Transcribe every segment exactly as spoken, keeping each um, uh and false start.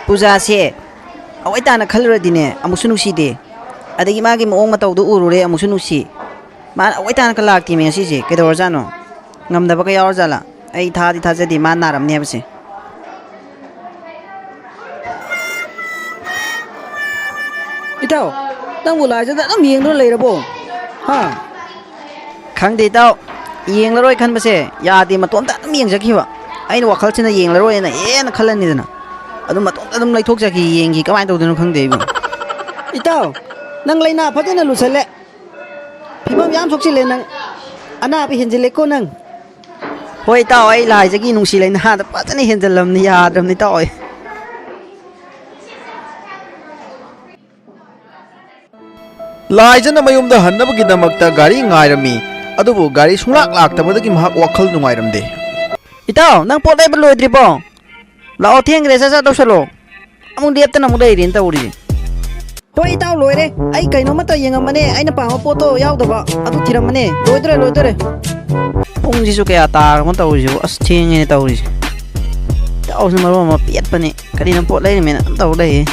ꯄꯨꯖꯥꯁꯦ ꯑꯋꯥꯏ ꯇꯥꯅ ꯈꯜꯂꯨꯔꯗꯤꯅꯦ, ꯑꯃꯨꯛꯁꯨ ꯅꯨꯡꯁꯤꯗꯦ꯫ ꯑꯗꯒꯤ ꯃꯥꯒꯤ ꯃꯑꯣꯡ ꯃꯇꯧꯗꯣ ꯎꯔꯨꯔꯦ, ꯑꯃꯨꯛꯁꯨ ꯅꯨꯡꯁꯤ꯫ ꯃꯥꯅ ꯑꯋꯥꯏ ꯇꯥꯅꯒ ꯂꯥꯛꯇꯦꯃꯦ ꯉꯁꯤꯁꯦ, ꯀꯩꯗꯧꯔꯖꯥꯠꯅꯣ? ꯉꯝꯗꯕꯒ ꯌꯥꯎꯔꯖꯥꯠꯂꯥ? ꯑꯩ ꯊꯥꯗꯤ ꯊꯥꯖꯗꯦ ꯃꯥ ꯅꯥꯔꯝꯅꯤ ꯍꯥꯏꯕꯁꯦ꯫ ꯏꯇꯥꯎ, ꯅꯪꯕꯨ ꯂꯥꯏꯖꯗ ꯑꯗꯨꯝ ꯌꯦꯡꯗꯨꯅ ꯂꯩꯔꯕꯣ? ꯍꯥ? ꯈꯪꯗꯦ ꯏꯇꯥꯎ, ꯌꯦꯡꯂꯔꯣꯏ ꯈꯟꯕꯁꯦ ꯌꯥꯗꯦ, ꯃꯇꯣꯝꯇ ꯑꯗꯨꯝ ꯌꯦꯡꯖꯈꯤꯕ꯫ ꯑꯩꯅ ꯋꯥꯈꯜꯁꯤꯅ ꯌꯦꯡꯂꯔꯣꯏꯅ ꯍꯦꯟꯅ ꯈꯜꯂꯅꯤꯗꯅ, ꯑꯗꯨꯝ ꯃꯇꯣꯝꯇ ꯑꯗꯨꯝ ꯂꯩꯊꯣꯛꯆꯈꯤ, ꯌꯦꯡꯈꯤ, ꯀꯃꯥꯏꯅ ꯇꯧꯗꯣꯏꯅꯣ ꯈꯪꯗꯦ ꯑꯩꯕꯨ꯫ ꯏꯇꯥꯎ, ꯅꯪ ꯂꯥꯏꯅꯥ ꯐꯖꯅ ꯂꯨꯁꯜꯂꯦ, ꯐꯤꯕꯝ ꯌꯥꯝ ꯁꯣꯛꯆꯤꯜꯂꯦ ꯅꯪ, ꯑꯅꯥꯕ ꯍꯦꯟꯖꯤꯜꯂꯦꯀꯣ ꯅꯪ꯫ ꯍꯣꯏ ꯏꯇꯥꯎ, ꯑꯩ ꯂꯥꯏꯖꯒꯤ ꯅꯨꯡꯁꯤ ꯂꯥꯏꯅꯥꯗ ꯐꯖꯅ ꯍꯦꯟꯖꯜꯂꯝꯅꯤ, ꯌꯥꯗ꯭ꯔꯕꯅꯤ ꯏꯇꯥꯎ ꯑꯩ꯫ ꯂꯥꯏꯖꯅ ꯃꯌꯨꯝꯗ ꯍꯟꯅꯕꯒꯤꯗꯃꯛꯇ ꯒꯥꯔꯤ ꯉꯥꯏꯔꯝꯃꯤ, ꯑꯗꯨꯕꯨ ꯒꯥꯔꯤ ꯁꯨꯡꯂꯥꯛ ꯂꯥꯛꯇꯕꯗꯒꯤ ꯃꯍꯥꯛ ꯋꯥꯈꯜ ꯅꯨꯡꯉꯥꯏꯔꯝꯗꯦ꯫ ꯏꯇꯥꯎ, ꯅꯪ ꯄꯣꯠ ꯂꯩꯕ ꯂꯣꯏꯗ꯭ꯔꯤꯕꯣ? ꯂꯥꯛꯑꯣ, ꯊꯦꯡꯈ꯭ꯔꯦ, ꯁꯠ ꯁꯠ ꯇꯧꯁꯜꯂꯣ꯫ ꯑꯃꯨꯛ ꯂꯦꯞꯇꯅ ꯑꯃꯨꯛ ꯂꯩꯔꯦꯅ ꯇꯧꯔꯤꯁꯦ꯫ ꯍꯣꯏ ꯏꯇꯥꯎ, ꯂꯣꯏꯔꯦ꯫ ꯑꯩ ꯀꯩꯅꯣꯝꯃꯇ ꯌꯦꯡꯉꯝꯕꯅꯦ, ꯑꯩꯅ ꯄꯥꯝꯕ ꯄꯣꯠꯇꯣ ꯌꯥꯎꯗꯕ, ꯑꯗꯨ ꯊꯤꯔꯝꯕꯅꯦ꯫ ꯂꯣꯏꯗꯣꯔꯦ, ꯂꯣꯏꯗꯣꯔꯦ꯫ ꯄꯨꯡꯁꯤꯁꯨ ꯀꯌꯥ ꯇꯥꯔꯕꯅꯣ ꯇꯧꯔꯤꯁꯤꯕꯨ? ꯑꯁ, ꯊꯦꯡꯉꯦꯅꯦ ꯇꯧꯔꯤꯁꯦ꯫ ꯏꯇꯥꯎꯁꯤꯅ ꯃꯔꯣꯟ ꯑꯃ ꯄꯦꯠꯄꯅꯦ꯫ ꯀꯔꯤꯅꯣ ꯄꯣꯠ ꯂꯩꯔꯤꯃꯦꯅ ꯑꯗꯨꯝ ꯇꯧ ꯂꯩꯌꯦ꯫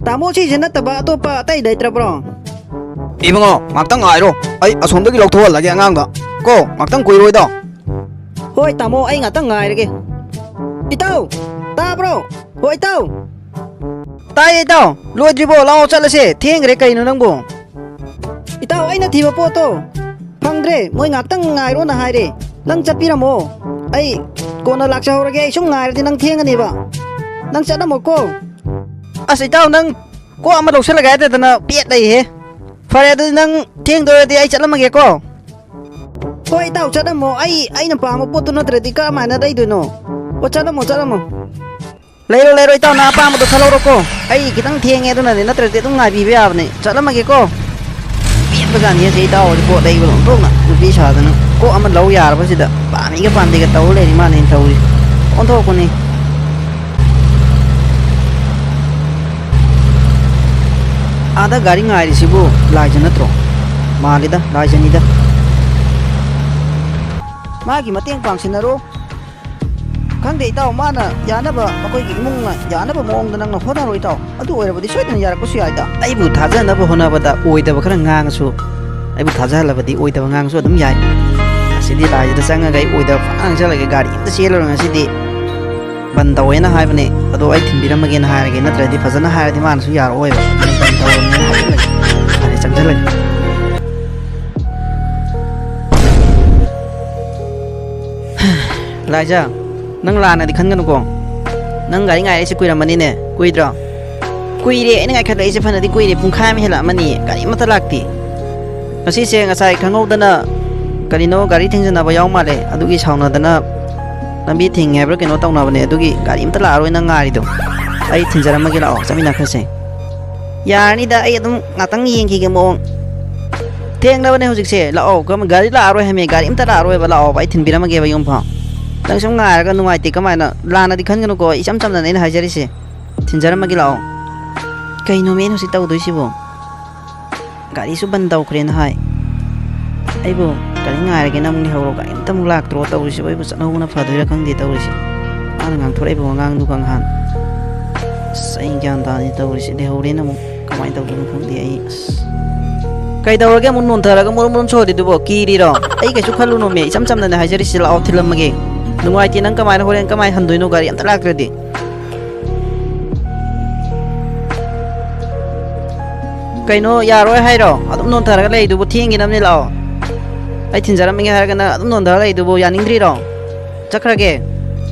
ꯇꯥꯃꯣ, ꯁꯤꯁꯦ ꯅꯠꯇꯕ ꯑꯇꯣꯞꯄ ꯑꯇꯩ ꯂꯩꯇ꯭ꯔꯕ꯭ꯔꯣ? ꯏꯕꯨꯡꯉꯣ, ꯉꯥꯛꯇꯪ ꯉꯥꯏꯔꯣ꯫ ꯑꯩ ꯑꯁꯣꯝꯗꯒꯤ ꯂꯧꯊꯣꯛꯍꯜꯂꯒꯦ ꯑꯉꯥꯡꯗꯣ꯫ ꯀꯣ, ꯉꯥꯛꯇꯪ ꯀꯨꯏꯔꯣꯏꯗꯣ꯫ ꯍꯣꯏ ꯇꯥꯃꯣ, ꯑꯩ ꯉꯥꯛꯇꯪ ꯉꯥꯏꯔꯒꯦ꯫ ꯏꯇꯥꯎ, ꯇꯥꯕ꯭ꯔꯣ? ꯍꯣꯏ ꯏꯇꯥꯎ꯫ ꯇꯥꯏꯌꯦ ꯏꯇꯥꯎ꯫ ꯂꯣꯏꯗ꯭ꯔꯤꯕꯣ? ꯂꯥꯛꯑꯣ ꯆꯠꯂꯁꯦ꯫ ꯊꯦꯡꯈ꯭ꯔꯦ ꯀꯩꯅꯣ ꯅꯪꯕꯨ? ꯏꯇꯥꯎ, ꯑꯩꯅ ꯊꯤꯕ ꯄꯣꯠꯇꯣ ꯐꯪꯗ꯭ꯔꯦ꯫ ꯃꯣꯏ ꯉꯥꯛꯇꯪ ꯉꯥꯏꯔꯣꯅ ꯍꯥꯏꯔꯦ꯫ ꯅꯪ ꯆꯠꯄꯤꯔꯝꯃꯣ꯫ ꯑꯩ ꯀꯣꯟꯅ ꯂꯥꯛꯆꯍꯧꯔꯒꯦ꯫ ꯑꯩ ꯁꯨꯝ ꯉꯥꯏꯔꯗꯤ ꯅꯪ ꯊꯦꯡꯉꯅꯦꯕ꯫ ꯅꯪ ꯆꯠꯂꯝꯃꯣꯀꯣ꯫ ꯑꯁ ꯏꯇꯥꯎ, ꯅꯪ ꯀꯣꯛ ꯑꯃ ꯂꯧꯁꯤꯜꯂꯒꯦ ꯍꯥꯏꯗꯗꯅ ꯄꯦꯠ ꯂꯩꯍꯦ꯫ ꯐꯔꯦ ꯑꯗꯨꯗꯤ ꯅꯪ ꯊꯦꯡꯗꯣꯏꯔꯗꯤ ꯑꯩ ꯆꯠꯂꯝꯃꯒꯦꯀꯣ꯫ ꯍꯣꯏ ꯏꯇꯥꯎ, ꯆꯠꯂꯝꯃꯣ꯫ ꯑꯩ, ꯑꯩꯅ ꯄꯥꯝꯕ ꯄꯣꯠꯇꯨ ꯅꯠꯇ꯭ꯔꯗꯤ ꯀꯔꯝꯍꯥꯏꯅ ꯂꯩꯗꯣꯏꯅꯣ? ꯑꯣ, ꯆꯠꯂꯝꯃꯣ, ꯆꯠꯂꯝꯃꯣ꯫ ꯂꯩꯔꯣ, ꯂꯩꯔꯣ, ꯏꯇꯥꯎ, ꯅꯪ ꯑꯄꯥꯝꯕꯗꯣ ꯈꯜꯍꯧꯔꯣꯀꯣ꯫ ꯑꯩ ꯈꯤꯇꯪ ꯊꯦꯡꯉꯦ, ꯑꯗꯨꯅꯅꯦ, ꯅꯠꯇ꯭ꯔꯗꯤ ꯑꯗꯨꯝ ꯉꯥꯏꯕꯤꯕ ꯌꯥꯕꯅꯦ꯫ ꯆꯠꯂꯝꯃꯒꯦꯀꯣ꯫ ꯄꯦꯠꯄꯖꯥꯠꯅꯤ ꯑꯁꯤ ꯏꯇꯥꯎ ꯍꯣꯏꯗꯤ ꯄꯣꯠ ꯂꯩꯕ ꯑꯣꯟꯊꯣꯛꯅ ꯅꯨꯄꯤ ꯁꯥꯗꯅ꯫ ꯀꯣꯛ ꯑꯃ ꯂꯧ ꯌꯥꯔꯕꯁꯤꯗ ꯄꯥꯝꯃꯤꯒ ꯄꯥꯝꯗꯦꯒ ꯇꯧ ꯂꯩꯔꯤ ꯃꯥꯅꯦ ꯇꯧꯔꯤꯁꯦ꯫ ꯑꯣꯟꯊꯣꯛꯄꯅꯤ꯫ ꯑꯥꯗ ꯒꯥꯔꯤ ꯉꯥꯏꯔꯤꯁꯤꯕꯨ ꯂꯥꯏꯖ ꯅꯠꯇ꯭ꯔꯣ? ꯃꯥꯜꯂꯤꯗ, ꯂꯥꯏꯖꯅꯤꯗ꯫ ꯃꯥꯒꯤ ꯃꯇꯦꯡ ꯄꯥꯡꯁꯤꯟꯅꯔꯣ꯫ ꯈꯪꯗꯦ ꯏꯇꯥꯎ, ꯃꯥꯅ ꯌꯥꯅꯕ, ꯃꯈꯣꯏꯒꯤ ꯏꯃꯨꯡꯅ ꯌꯥꯅꯕ ꯃꯑꯣꯡꯗ ꯅꯪꯅ ꯍꯣꯠꯅꯔꯣ ꯏꯇꯥꯎ꯫ ꯑꯗꯨ ꯑꯣꯏꯔꯕꯗꯤ ꯁꯣꯏꯗꯅ ꯌꯥꯔꯛꯄꯁꯨ ꯌꯥꯏꯗ꯫ ꯑꯩꯕꯨ ꯊꯥꯖꯅꯕ ꯍꯣꯠꯅꯕꯗ ꯑꯣꯏꯗꯕ ꯈꯔ ꯉꯥꯡꯉꯁꯨ, ꯑꯩꯕꯨ ꯊꯥꯖꯍꯜꯂꯕꯗꯤ ꯑꯣꯏꯗꯕ ꯉꯥꯡꯉꯁꯨ ꯑꯗꯨꯝ ꯌꯥꯏ꯫ ꯉꯁꯤꯗꯤ ꯂꯥꯏꯁꯤꯗ ꯆꯪꯉꯒ ꯑꯩ ꯑꯣꯏꯗꯕ ꯄꯉꯥꯡ ꯉꯥꯡꯁꯜꯂꯒꯦ, ꯒꯥꯔꯤ ꯑꯝꯇ ꯆꯦꯜꯂꯔꯣꯏ ꯉꯁꯤꯗꯤ꯫ ꯕꯟ ꯇꯧꯋꯦꯅ ꯍꯥꯏꯕꯅꯦ, ꯑꯗꯣ ꯑꯩ ꯊꯤꯟꯕꯤꯔꯝꯃꯒꯦꯅ ꯍꯥꯏꯔꯒꯦ, ꯅꯠꯇ꯭ꯔꯗꯤ ꯐꯖꯅ ꯍꯥꯏꯔꯗꯤ ꯃꯥꯅꯁꯨ ꯌꯥꯔꯛꯑꯣꯏꯕ꯫ ꯑꯗꯨꯅ ꯕꯟ ꯇꯧꯔꯕꯅꯤꯅ ꯍꯥꯏꯖꯜꯂꯒꯦ꯫ ꯐꯔꯦ, ꯆꯪꯁꯜꯂꯒꯦ꯫ ꯂꯥꯏꯖꯥ, ꯅꯪ ꯂꯥꯟꯅꯗꯤ ꯈꯟꯒꯅꯨꯀꯣ꯫ ꯅꯪ ꯒꯥꯔꯤ ꯉꯥꯏꯔꯛꯏꯁꯦ ꯀꯨꯏꯔꯝꯃꯅꯤꯅꯦ, ꯀꯨꯏꯗ꯭ꯔꯣ? ꯀꯨꯏꯔꯦ, ꯑꯩꯅ ꯉꯥꯏꯈꯠꯂꯛꯏꯁꯦ ꯐꯅꯗꯤ ꯀꯨꯏꯔꯦ, ꯄꯨꯡꯈꯥꯏ ꯑꯃ ꯍꯦꯜꯂꯛꯑꯃꯅꯤ, ꯒꯥꯔꯤ ꯑꯃꯠꯇ ꯂꯥꯛꯇꯦ꯫ ꯉꯁꯤꯁꯦ ꯉꯁꯥꯏ ꯈꯪꯍꯧꯗꯅ ꯀꯔꯤꯅꯣ ꯒꯥꯔꯤ ꯊꯦꯡꯖꯤꯟꯅꯕ ꯌꯥꯎ ꯃꯥꯜꯂꯦ, ꯑꯗꯨꯒꯤ ꯁꯥꯎꯅꯗꯅ ꯂꯝꯕꯤ ꯊꯤꯡꯉꯦ ꯍꯥꯏꯕ꯭ꯔꯥ ꯀꯩꯅꯣ ꯇꯧꯅꯕꯅꯦ, ꯑꯗꯨꯒꯤ ꯒꯥꯔꯤ ꯑꯝꯇ ꯂꯥꯛꯑꯔꯣꯏ ꯅꯪ ꯉꯥꯏꯔꯤꯗꯣ꯫ ꯑꯩ ꯊꯤꯟꯖꯔꯝꯃꯒꯦ ꯂꯥꯛꯑꯣ, ꯆꯠꯃꯤꯟꯅꯈ꯭ꯔꯁꯦ꯫ ꯌꯥꯔꯅꯤꯗ, ꯑꯩ ꯑꯗꯨꯝ ꯉꯥꯛꯇꯪ ꯌꯦꯡꯈꯤꯒꯦ ꯃꯑꯣꯡ꯫ ꯊꯦꯡꯂꯕꯅꯦ ꯍꯧꯖꯤꯛꯁꯦ, ꯂꯥꯛꯑꯣ꯫ ꯀꯔꯝ-, ꯒꯥꯔꯤ ꯂꯥꯛꯑꯔꯣꯏ ꯍꯥꯏꯃꯦ, ꯒꯥꯔꯤ ꯑꯝꯇ ꯂꯥꯛꯑꯔꯣꯏꯕ, ꯂꯥꯛꯑꯣꯕ, ꯑꯩ ꯊꯤꯟꯕꯤꯔꯝꯃꯒꯦꯕ ꯌꯨꯝ ꯐꯥꯎ꯫ ꯅꯪ ꯁꯨꯝ ꯉꯥꯏꯔꯒ ꯅꯨꯡꯉꯥꯏꯇꯦ, ꯀꯃꯥꯏꯅ? ꯂꯥꯟꯅꯗꯤ ꯈꯟꯒꯅꯨꯀꯣ, ꯏꯆꯝ ꯆꯝꯅꯅꯦ ꯑꯩꯅ ꯍꯥꯏꯖꯔꯤꯁꯦ꯫ ꯊꯤꯟꯖꯔꯝꯃꯒꯦ ꯂꯥꯛꯑꯣ꯫ ꯀꯩꯅꯣꯃꯦ ꯑꯩꯅ ꯍꯧꯖꯤꯛ ꯇꯧꯗꯣꯏꯁꯤꯕꯣ? ꯒꯥꯔꯤꯁꯨ ꯕꯟ ꯇꯧꯈ꯭ꯔꯦꯅ ꯍꯥꯏ꯫ ꯑꯩꯕꯨ ꯒꯥꯔꯤ ꯉꯥꯏꯔꯒꯦꯅ ꯑꯃꯨꯛ ꯂꯩꯍꯧꯔꯣ, ꯒꯥꯔꯤ ꯑꯝꯇ ꯑꯃꯨꯛ ꯂꯥꯛꯇ꯭ꯔꯣ ꯇꯧꯔꯤꯁꯤꯕꯨ? ꯑꯩꯕꯨ ꯆꯠꯍꯧꯕꯅ ꯐꯗꯣꯏꯔꯥ ꯈꯪꯗꯦ ꯇꯧꯔꯤꯁꯦ꯫ ꯃꯥꯅ ꯉꯥꯡꯊꯣꯔꯛꯏꯕ ꯋꯥꯉꯥꯡꯗꯨꯒ ꯅꯍꯥꯟ꯫ ꯑꯁ, ꯑꯩ ꯒ꯭ꯌꯥꯟ ꯇꯥꯗꯦ ꯇꯧꯔꯤꯁꯦ, ꯂꯩꯍꯧꯔꯦꯅ ꯑꯃꯨꯛ꯫ ꯀꯃꯥꯏꯅ ꯇꯧꯗꯣꯏꯅꯣ ꯈꯪꯗꯦ ꯑꯩ꯫ ꯑꯁ, ꯀꯩꯗꯧꯔꯒꯦ ꯑꯃꯨꯛ ꯅꯣꯟꯊꯔꯒ ꯃꯨꯔꯨꯝ ꯃꯨꯔꯨꯝ ꯁꯣꯜꯂꯤꯗꯨꯕꯣ? ꯀꯤꯔꯤꯔꯣ? ꯑꯩ ꯀꯩꯁꯨ ꯈꯜꯂꯨꯅꯣꯃꯦ, ꯏꯆꯝ ꯆꯝꯅꯅꯦ ꯍꯥꯏꯖꯔꯤꯁꯤ, ꯂꯥꯛꯑꯣ ꯊꯤꯜꯂꯝꯃꯒꯦ꯫ ꯅꯨꯡꯉꯥꯏꯇꯦ, ꯅꯪ ꯀꯃꯥꯏꯅ ꯍꯣꯔꯦꯟ ꯀꯃꯥꯏꯅ ꯍꯟꯗꯣꯏꯅꯣ ꯒꯥꯔꯤ ꯑꯝꯇ ꯂꯥꯛꯇ꯭ꯔꯗꯤ? ꯀꯩꯅꯣ, ꯌꯥꯔꯣꯏ ꯍꯥꯏꯔꯣ? ꯑꯗꯨꯝ ꯅꯣꯟꯊꯔꯒ ꯂꯩꯗꯨꯕꯨ ꯊꯦꯡꯈꯤꯅꯕꯅꯤ, ꯂꯥꯛꯑꯣ꯫ ꯑꯩ ꯊꯤꯟꯖꯔꯝꯃꯒꯦ ꯍꯥꯏꯔꯒ ꯅꯪ ꯑꯗꯨꯝ ꯅꯣꯟꯊꯔ ꯂꯩꯗꯨꯕꯨ ꯌꯥꯅꯤꯡꯗ꯭ꯔꯤꯔꯣ? ꯆꯠꯈ꯭ꯔꯒꯦ꯫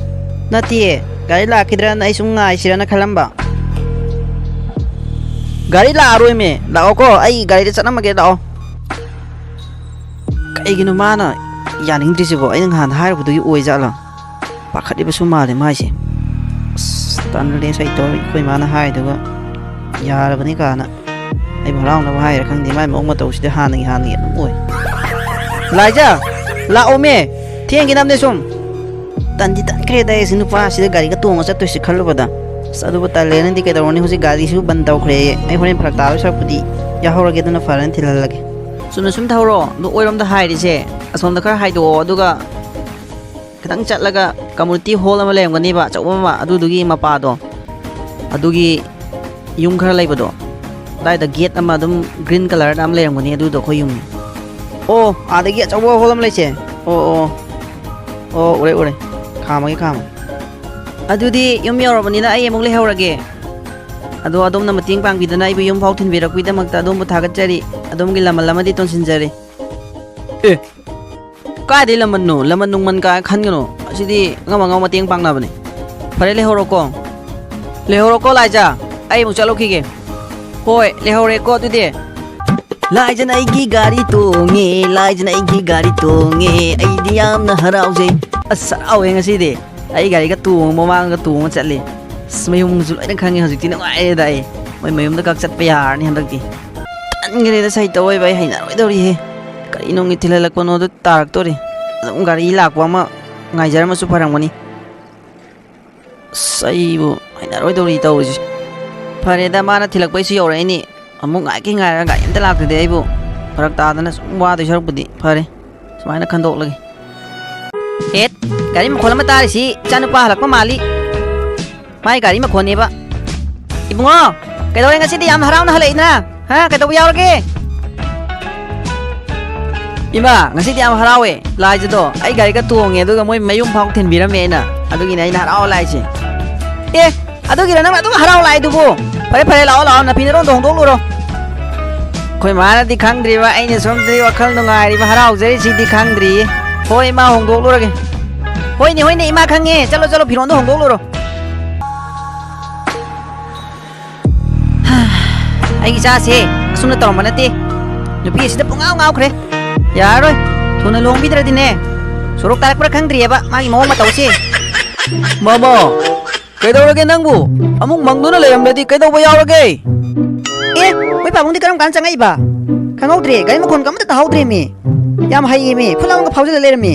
ꯅꯠꯇꯤꯌꯦ, ꯒꯥꯔꯤ ꯂꯥꯛꯈꯤꯗ꯭ꯔꯅ ꯑꯩ ꯁꯨꯝ ꯉꯥꯏꯁꯤꯔꯅ ꯈꯜꯂꯝꯕ꯫ ꯒꯥꯔꯤ ꯂꯥꯛꯑꯔꯣꯏꯃꯦ, ꯂꯥꯛꯑꯣꯀꯣ, ꯑꯩ ꯒꯥꯔꯤꯗ ꯆꯠꯂꯝꯃꯒꯦ, ꯂꯥꯛꯑꯣ꯫ ꯀꯩꯒꯤꯅꯣ ꯃꯥꯅ ꯌꯥꯅꯤꯡꯗ꯭ꯔꯤꯁꯤꯕꯣ? ꯑꯩꯅ ꯅꯍꯥꯟ ꯍꯥꯏꯔꯨꯕꯗꯨꯒꯤ ꯑꯣꯏꯖꯥꯠꯂꯣ? ꯄꯥꯈꯠꯂꯤꯕꯁꯨ ꯃꯥꯜꯂꯦ ꯃꯥꯏꯁꯦ꯫ ꯑꯁ, ꯇꯜꯂꯦ ꯁꯩꯇꯣ, ꯑꯩꯈꯣꯏ ꯃꯥꯅ ꯍꯥꯏꯗꯨꯒ ꯌꯥꯔꯕꯅꯤ ꯀꯥꯏꯅ꯫ ꯑꯩꯕꯨ ꯍꯔꯥꯎꯅꯕ ꯍꯥꯏꯔ ꯈꯪꯗꯦ, ꯃꯥꯏ ꯃꯑꯣꯡ ꯃꯇꯧꯁꯤꯗꯤ ꯍꯥꯟꯅꯒꯤ ꯍꯥꯟꯅꯒꯤ ꯑꯗꯨꯝ ꯑꯣꯏ꯫ ꯂꯥꯏꯖꯥ, ꯂꯥꯛꯑꯣꯃꯦ, ꯊꯦꯡꯈꯤꯅꯕꯅꯦ ꯁꯨꯝ꯫ ꯇꯟꯗꯤ ꯇꯟꯈ꯭ꯔꯦꯗ ꯑꯩꯁꯦ ꯅꯨꯄꯥꯁꯤꯗ ꯒꯥꯔꯤꯒ ꯇꯣꯡꯉ ꯆꯠꯇꯣꯏꯁꯤ ꯈꯜꯂꯨꯕꯗ꯫ ꯑꯁ, ꯑꯗꯨꯕꯨ ꯇꯜꯂꯦꯅꯗꯤ ꯀꯩꯗꯧꯔꯨꯅꯤ, ꯍꯧꯖꯤꯛ ꯒꯥꯔꯤꯁꯨ ꯕꯟ ꯇꯧꯈ꯭ꯔꯦꯌꯦ꯫ ꯑꯩ ꯍꯣꯔꯦꯟ ꯐꯔꯛ ꯇꯥꯗꯣꯏ ꯁꯔꯨꯛꯄꯨꯗꯤ ꯌꯥꯍꯧꯔꯒꯦ, ꯑꯗꯨꯅ ꯐꯔꯅꯤ, ꯊꯤꯜꯍꯜꯂꯒꯦ꯫ ꯆꯨꯝꯅ ꯁꯨꯝ ꯊꯧꯔꯣ, ꯑꯗꯣ ꯑꯣꯏꯔꯣꯝꯗ ꯍꯥꯏꯔꯤꯁꯦ ꯑꯁꯣꯝꯗ ꯈꯔ ꯍꯥꯏꯗꯣꯛꯑꯣ, ꯑꯗꯨꯒ ꯈꯤꯇꯪ ꯆꯠꯂꯒ community hall ꯑꯃ ꯂꯩꯔꯝꯒꯅꯦꯕ, ꯑꯆꯧꯕ ꯑꯃ, ꯑꯗꯨꯗꯨꯒꯤ ꯃꯄꯥꯗꯣ, ꯑꯗꯨꯒꯤ ꯌꯨꯝ ꯈꯔ ꯂꯩꯕꯗꯣ, ꯑꯗꯥꯏꯗ gate ꯑꯃ ꯑꯗꯨꯝ green colourꯗ ꯑꯃ ꯂꯩꯔꯝꯒꯅꯤ, ꯑꯗꯨꯗꯣ ꯑꯩꯈꯣꯏ ꯌꯨꯝꯅꯤ꯫ ꯑꯣ, ꯑꯥꯗꯒꯤ ꯑꯆꯧꯕ hall ꯑꯃ ꯂꯩꯁꯦ꯫ ꯑꯣ, ꯑꯣ꯫ ꯑꯣ, ꯎꯔꯦ, ꯎꯔꯦ꯫ ꯈꯥꯝꯃꯒꯦ, ꯈꯥꯝꯃꯒꯦ꯫ ꯑꯗꯨꯗꯤ ꯌꯨꯝ ꯌꯧꯔꯕꯅꯤꯅ ꯑꯩ ꯑꯃꯨꯛ ꯂꯩꯍꯧꯔꯒꯦ꯫ ꯑꯗꯣ ꯑꯗꯣꯝꯅ ꯃꯇꯦꯡ ꯄꯥꯡꯕꯤꯗꯅ ꯑꯩꯕꯨ ꯌꯨꯝ ꯐꯥꯎ ꯊꯤꯟꯕꯤꯔꯛꯄꯒꯤꯗꯃꯛꯇ ꯑꯗꯣꯝꯕꯨ ꯊꯥꯒꯠꯆꯔꯤ꯫ ꯑꯗꯣꯝꯒꯤ ꯂꯃꯟ ꯑꯃꯗꯤ ꯇꯣꯟꯁꯤꯟꯖꯔꯤ꯫ ꯑꯦ, ꯀꯥꯏꯗꯩ ꯂꯃꯟꯅꯣ? ꯂꯃꯟ ꯅꯨꯡꯃꯟ ꯀꯥꯏ ꯈꯟꯒꯅꯨ꯫ ꯑꯁꯤꯗꯤ ꯑꯉꯝ ꯑꯉꯝ ꯃꯇꯦꯡ ꯄꯥꯡꯅꯕꯅꯤ꯫ ꯐꯔꯦ, ꯂꯩꯍꯧꯔꯣꯀꯣ꯫ ꯂꯩꯍꯧꯔꯣꯀꯣ, ꯂꯥꯏꯖꯥ꯫ ꯑꯩ ꯑꯃꯨꯛ ꯆꯠꯂꯨꯈꯤꯒꯦ꯫ ꯍꯣꯏ, ꯂꯩꯍꯧꯔꯦꯀꯣ ꯑꯗꯨꯗꯤ꯫ ꯂꯥꯏꯖꯅ ꯑꯩꯒꯤ ꯒꯥꯔꯤ ꯇꯣꯡꯉꯦ, ꯂꯥꯏꯖꯅ ꯑꯩꯒꯤ ꯒꯥꯔꯤ ꯇꯣꯡꯉꯦ, ꯑꯩꯗꯤ ꯌꯥꯝꯅ ꯍꯔꯥꯎꯖꯩ꯫ ꯑꯁ, ꯍꯔꯥꯎꯋꯦ ꯉꯁꯤꯗꯤ꯫ ꯑꯩ ꯒꯥꯔꯤꯒ ꯇꯣꯡꯉ, ꯃꯃꯥꯡꯒ ꯇꯣꯡꯉ ꯆꯠꯂꯤ꯫ ꯑꯁ, ꯃꯌꯨꯝꯁꯨ ꯂꯣꯏꯅ ꯈꯪꯉꯦ ꯍꯧꯖꯤꯛꯇꯤ, ꯅꯨꯡꯉꯥꯏꯔꯦꯗ ꯑꯩ꯫ ꯃꯣꯏ ꯃꯌꯨꯝꯗ ꯀꯛ ꯆꯠꯄ ꯌꯥꯔꯅꯤ ꯍꯟꯗꯛꯇꯤ꯫ ꯇꯟꯈ꯭ꯔꯦꯗ ꯁꯩꯇ ꯑꯣꯏꯕ, ꯑꯩ ꯍꯩꯅꯔꯣꯏꯗꯧꯔꯤꯍꯦ꯫ ꯀꯔꯤ ꯅꯨꯡꯒꯤ ꯊꯤꯜꯍꯜꯂꯛꯄꯅꯣꯗꯣ ꯇꯥꯔꯛꯇꯣꯔꯤ꯫ ꯑꯗꯨꯝ ꯒꯥꯔꯤ ꯂꯥꯛꯄ ꯑꯃ ꯉꯥꯏꯖꯔꯝꯃꯁꯨ ꯐꯔꯝꯒꯅꯤ꯫ ꯑꯁ, ꯑꯩꯕꯨ ꯍꯩꯅꯔꯣꯏꯗꯧꯔꯤ ꯇꯧꯔꯤꯁꯦ꯫ ꯐꯔꯦꯗ, ꯃꯥꯅ ꯊꯤꯜꯂꯛꯄꯩꯁꯨ ꯌꯧꯔꯛꯏꯅꯤ꯫ ꯑꯃꯨꯛ ꯉꯥꯏꯒꯦ ꯉꯥꯏꯔꯒ ꯒꯥꯔꯤ ꯑꯝꯇ ꯂꯥꯛꯇ꯭ꯔꯗꯤ ꯑꯩꯕꯨ ꯐꯔꯛ ꯇꯥꯗꯅ ꯁꯨꯝ ꯋꯥꯗꯣꯏ ꯁꯔꯨꯛꯄꯨꯗꯤ ꯐꯔꯦ꯫ ꯁꯨꯃꯥꯏꯅ ꯈꯟꯗꯣꯛꯂꯒꯦ꯫ ꯑꯦꯠ, ꯒꯥꯔꯤ ꯃꯈꯣꯜ ꯑꯃ ꯇꯥꯔꯤꯁꯤ ꯏꯆꯥꯅꯨꯄꯥ ꯍꯜꯂꯛꯄ ꯃꯥꯜꯂꯤ꯫ ꯃꯥꯏ ꯒꯥꯔꯤ ꯃꯈꯣꯟꯅꯦꯕ꯫ ꯏꯕꯨꯡꯉꯣ, ꯀꯩꯗꯧꯔꯦ ꯉꯁꯤꯗꯤ ꯌꯥꯝ ꯍꯔꯥꯎꯅ ꯍꯜꯂꯛꯏꯅ? ꯍꯥ, ꯀꯩꯗꯧꯕ ꯌꯥꯎꯔꯒꯦ? ꯏꯃꯥ, ꯉꯁꯤꯗꯤ ꯌꯥꯝ ꯍꯔꯥꯎꯋꯦ꯫ ꯂꯥꯏꯖꯗꯣ ꯑꯩ ꯒꯥꯔꯤꯒ ꯇꯣꯡꯉꯦ, ꯑꯗꯨꯒ ꯃꯣꯏ ꯃꯌꯨꯝ ꯐꯥꯎ ꯊꯤꯟꯕꯤꯔꯝꯃꯦ ꯑꯩꯅ꯫ ꯑꯗꯨꯒꯤꯅꯦ ꯑꯩꯅ ꯍꯔꯥꯎ ꯂꯥꯛꯏꯁꯦ꯫ ꯑꯦ, ꯑꯗꯨꯒꯤꯔ ꯅꯪꯅ ꯑꯗꯨꯝ ꯍꯔꯥꯎ ꯂꯥꯛꯏꯗꯨꯕꯨ? ꯐꯔꯦ, ꯐꯔꯦ, ꯂꯥꯛꯑꯣ, ꯂꯥꯛꯑꯣ, ꯅꯐꯤ ꯅꯔꯣꯟꯗꯣ ꯍꯣꯡꯗꯣꯛꯂꯨꯔꯣ꯫ ꯑꯩꯈꯣꯏ ꯃꯥꯅꯗꯤ ꯈꯪꯗ꯭ꯔꯤꯕ, ꯑꯩꯅ ꯁꯣꯝꯗꯗꯤ ꯋꯥꯈꯜ ꯅꯨꯡꯉꯥꯏꯔꯤꯕ, ꯍꯔꯥꯎꯖꯔꯤꯁꯤꯗꯤ ꯈꯪꯗ꯭ꯔꯤꯌꯦ꯫ ꯍꯣꯏ, ꯏꯃꯥ, ꯍꯣꯡꯗꯣꯛꯂꯨꯔꯒꯦ꯫ ꯍꯣꯏꯅꯦ, ꯍꯣꯏꯅꯦ, ꯏꯃꯥ, ꯈꯪꯉꯦ꯫ ꯆꯠꯂꯣ, ꯆꯠꯂꯣ, ꯐꯤꯔꯣꯟꯗꯣ ꯍꯣꯡꯗꯣꯛꯂꯨꯔꯣ꯫ ꯑꯩꯒꯤ ꯏꯆꯥꯁꯦ ꯑꯁꯨꯝꯅ ꯇꯧꯔꯝꯕ ꯅꯠꯇꯦ꯫ ꯅꯨꯄꯤ ꯑꯁꯤꯗ ꯄꯨꯡꯉꯥꯎ ꯉꯥꯎꯈ꯭ꯔꯦ꯫ ꯌꯥꯔꯔꯣꯏ꯫ ꯊꯨꯅ ꯂꯨꯍꯣꯡꯕꯤꯗ꯭ꯔꯗꯤꯅꯦ, ꯁꯣꯔꯣꯛ ꯇꯥꯔꯛꯄ꯭ꯔꯥ ꯈꯪꯗ꯭ꯔꯤꯑꯕ ꯃꯥꯒꯤ ꯃꯑꯣꯡ ꯃꯇꯧꯁꯦ꯫ ꯃꯃꯥ, ꯀꯩꯗꯧꯔꯒꯦ ꯅꯪꯕꯨ? ꯑꯃꯨꯛ ꯃꯪꯗꯨꯅ ꯂꯩꯔꯝꯂꯗꯤ ꯀꯩꯗꯧꯕ ꯌꯥꯎꯔꯒꯦ? ꯑꯦ, ꯃꯣꯏ ꯄꯥꯕꯨꯡꯗꯤ ꯀꯔꯝ ꯀꯥꯟꯗ ꯆꯪꯉꯛꯏꯕ? ꯈꯪꯍꯧꯗ꯭ꯔꯦ, ꯒꯥꯔꯤ ꯃꯈꯣꯟꯒ ꯑꯃꯇ ꯇꯥꯍꯧꯗ꯭ꯔꯦꯃꯤ꯫ ꯌꯥꯝ ꯍꯩꯌꯦꯃꯤ, ꯐꯨꯠ ꯂꯥꯎꯅꯒ ꯐꯥꯎꯖꯜꯂ ꯂꯩꯔꯝꯃꯤ꯫